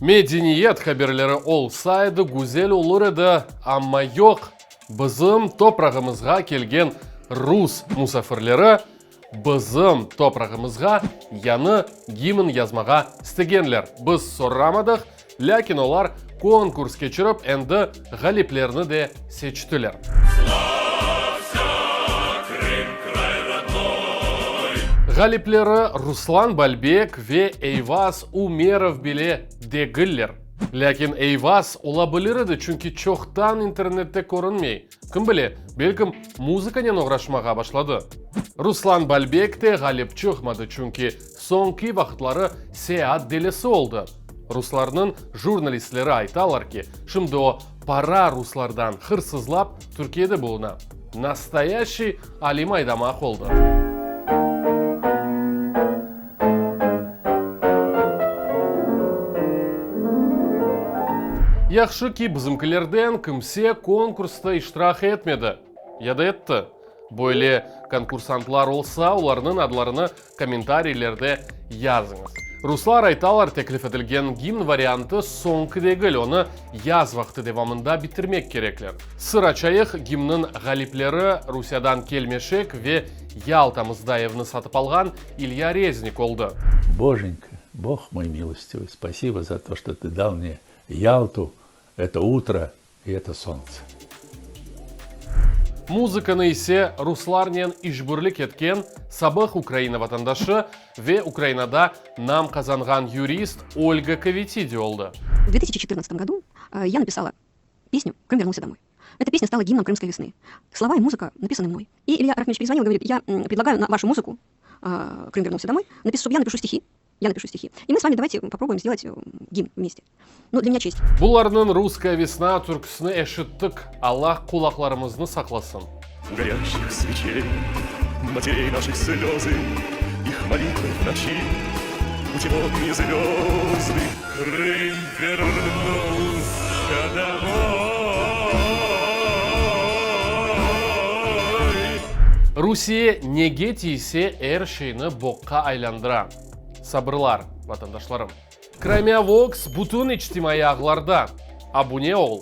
Medeniyet haberleri olsaydı, güzel olur edi, amma yoq. Bizim toprağımızğa kelgen rus musafirleri bizim toprağımızğa yañı gimn yazmağa istegenler. Biz soramadıq, lâkin olar konkurs keçirip, endi ğaliplerni de seçtiler. Ğalipleri Ruslan Balbek ve Eyvaz Umerov bile degiller. Lâkin Eyvaz ola bilir edi, çünki çoqtan internette körünmey. Kim bile, belkim, muzıkanen oğraşmağa başladı. Ruslan Balbek te ğalip çıqmadı, çünki soñki vaqıtları seyaat delisi oldı. Ruslarnıñ jurnalistleri aytalar ki, şimdi o, para ruslardan hırsızlap, Türkiyede buluna. Nastoyaşiy Alim Aydamaq oldı. Yahşı ki, bizimkilerden kimse konkursta iştirak etmedi. Ya da etti. Böyle konkursantlar olsa, olarnıñ adlarını kommentariylerde yazıñız. Ruslar aytalar, teklif etilgen gimn variantı soñki degil, onı yaz vaqtı devamında bitirmek kerekler. Sır açayıq, gimnniñ ğalipleri Rusiyadan kelmeşek ve Yaltamızda evni satıp alğan İlya Reznik oldı. Bojenka, Bog moy milostivıy, spasibo za to, çto tı dal mne Yaltu, eto utro i eto solntse. Muzıkanı ise ruslarnen işbirlik etken sabıq Ukraina vatandaşı ve Ukrainada nam qazanğan yurist Olga Kovitidi oldı. В 2014 году я написала песню Крым вернулся домой. Эта песня стала гимном Крымской весны. Слова и музыка написаны мной. И Илья Рахмевич перезвонил и говорит, я предлагаю на вашу музыку Крым вернулся домой, напис, чтобы я напишу стихи. Я напишу стихи. И мы с вами давайте попробуем сделать гимн вместе. Ну, для меня честь. Bularnıñ Russkaya vesna türküsini eşittik, Allah qulaqlarımıznı saqlasın. Gorящих свечей, Матерей наших слезы, Их молитвы в ночи, Путеводные звезды. Крым вернулся домой. Rusiye nege tiyse er şeyni boqqa aylandıra. Sabırlar, vatandaşlarım. Crimea Vox bütün içtimaiy ağlarda. Abune ol!